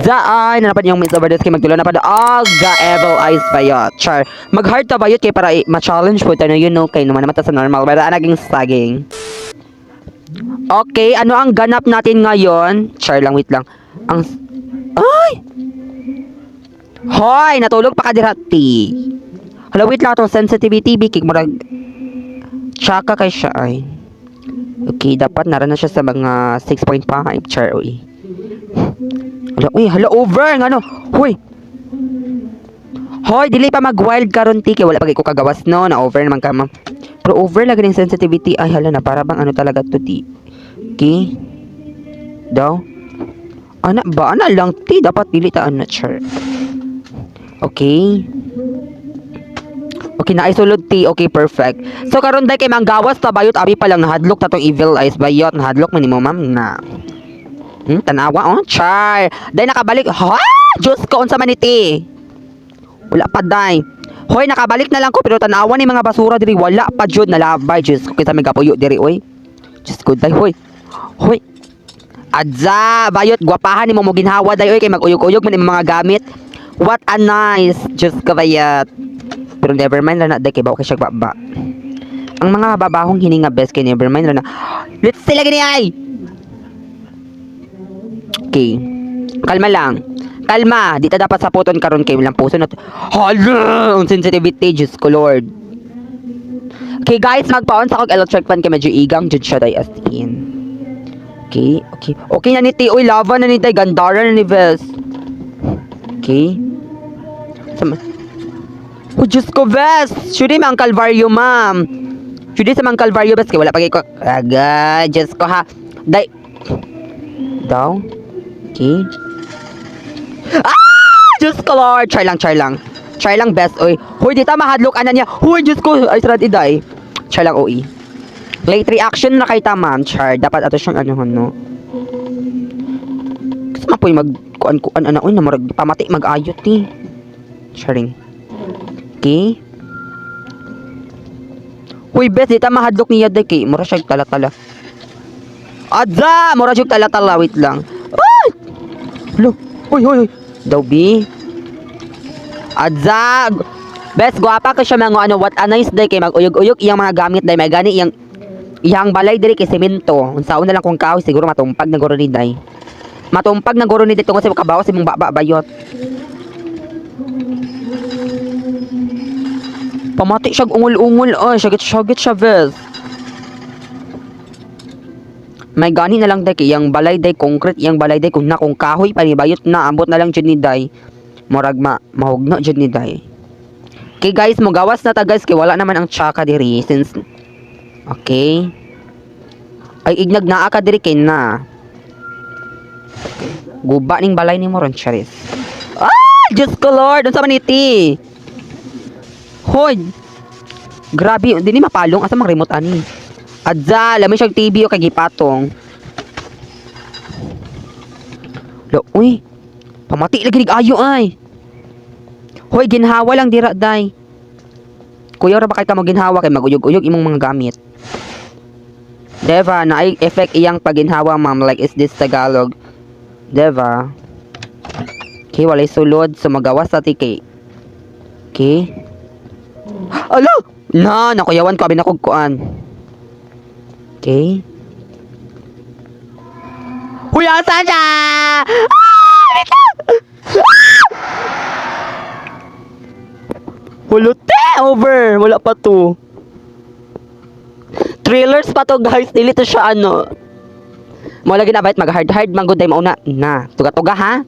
Adza ay nanapan yung Miss Overdose kay magtulo na pa og the evil eyes bayot. Char. Mag-hard ta bayot kay para ma-challenge po tayo kay naman naman ta sa normal para naging saging. Okay, ano ang ganap natin ngayon? Char lang, wait lang. Ang Ay! Hoy, natulog pa ka dira, ti. Hala, wait lang itong sensitivity bikig murag tsaka kay siya ay. Okay, dapat nara na siya sa mga 6.5. Char, uy. Hala, uy, hala, over ngano. Hoy. Hoy, dili pa mag-wild karon ti kay wala pa kay ko kagawas no, na over naman ka, ma'am. Pero over lagi ng sensitivity ay hala na para bang ano talaga to ti. Okay. Daw. Ana ba ana lang ti dapat dili ta ana char. Okay. Okay, naisulod ti. Okay, perfect. So karon day kay manggawas ta bayot abi pa lang nahadlok ta tong evil eyes bayot nahadlok man nimo ma'am na. Tanawa oh, char. Day nakabalik. Ha? Diyos ko unsa man iti? Wala pa day. Hoy, nakabalik na lang ko pero tanawa ni mga basura diri wala pa jud nalabay. Diyos ko kita may gapuyo diri oy. Diyos ko day hoy. Hoy. Adza, bayot gwapahan nimo mo ginhawa day oy kay maguyog-uyog man imong mga gamit. What a nice. Diyos ko bayot. Pero never mind na day kay bawo kay siya baba. Ang mga babahong hininga best kay never mind na. Let's sila gini ay. Okay. Kalma lang. Kalma, di ta dapat saputon karon kay walang puso na. Hala, ang sensitivity, Diyos ko Lord. Okay guys, magpaon sa kog electric fan kay medyo igang jud siya day as in. Okay. Okay na ni ti, oy lava na ni tay gandara na ni Ves. Okay. Sama. Oh, Diyos ko, Ves! Shuri mang Calvario, ma'am. Shuri sa mang Calvario, Ves. Kaya wala pa ko. Aga, Diyos ko, ha. Day. Daw. Okay. Ah! Diyos ko, Lord! Try lang, try lang. Try lang, best, oy. Hoy, di ta mahadlok, ana niya. Hoy, Diyos ko. Ay, sarad iday. Try lang, oy. Late reaction na kay ta, ma'am. Char. Dapat ato siyang ano, no. Kasi mapoy mag kuan-kuan ana oy na murag pamati mag-ayot eh. Charing. Okay. Hoy, bes, di ta mahadlok niya day kay mura siya tala-tala. Adza, mura siya tala-tala. Wait lang. Ay! Lo, hoy, hoy, hoy. Daw bi. Adza. Bes, gwapa ka siya mga ano, what a nice day kay mag-uyog-uyog iyang mga gamit day may gani iyang iyang balay diri kay semento. Unsaon na lang kung kahoy siguro matumpag na guro ni day. Matumpag na guro ni day tungod sa kabaw sa imong baba bayot. Pamati siya ungol-ungol ay, syagit-syagit siya ves. May gani na lang day kay iyang balay day concrete iyang balay day kung na kung kahoy pa ni bayot na ambot na lang jud ni day. Murag ma mahugno jud ni day. Okay guys, mogawas na ta guys kay wala naman ang tsaka diri since okay. Ay ignag naa ka diri kay na. Guba ning balay nimo ron charis. Ah, Diyos ko Lord, unsa man iti? Hoy. Grabe, dini mapalong asa mang remote ani. Adza, lami siyang TV o kay gipatong. Lo, uy. Pamati lagi nig ayo ay. Hoy, ginhawa lang dira day. Kuya ra ba kay ka mo ginhawa kay maguyog-uyog imong mga gamit. Deva, na ay effect iyang paginhawa ma'am like is this Tagalog. Deva. Okay, walay sulod so magawas sa ti kay. Okay. Alo! Na, nakuyawan ko abi na kog kuan. Okay. Huy, asa siya? Ah! Wait lang! Ah! Hulute! Over! Wala pa to. Thrillers pa to guys. Dili to siya ano. Mo lagi na bait mag hard hard man gud day mauna na. Tuga-tuga ha.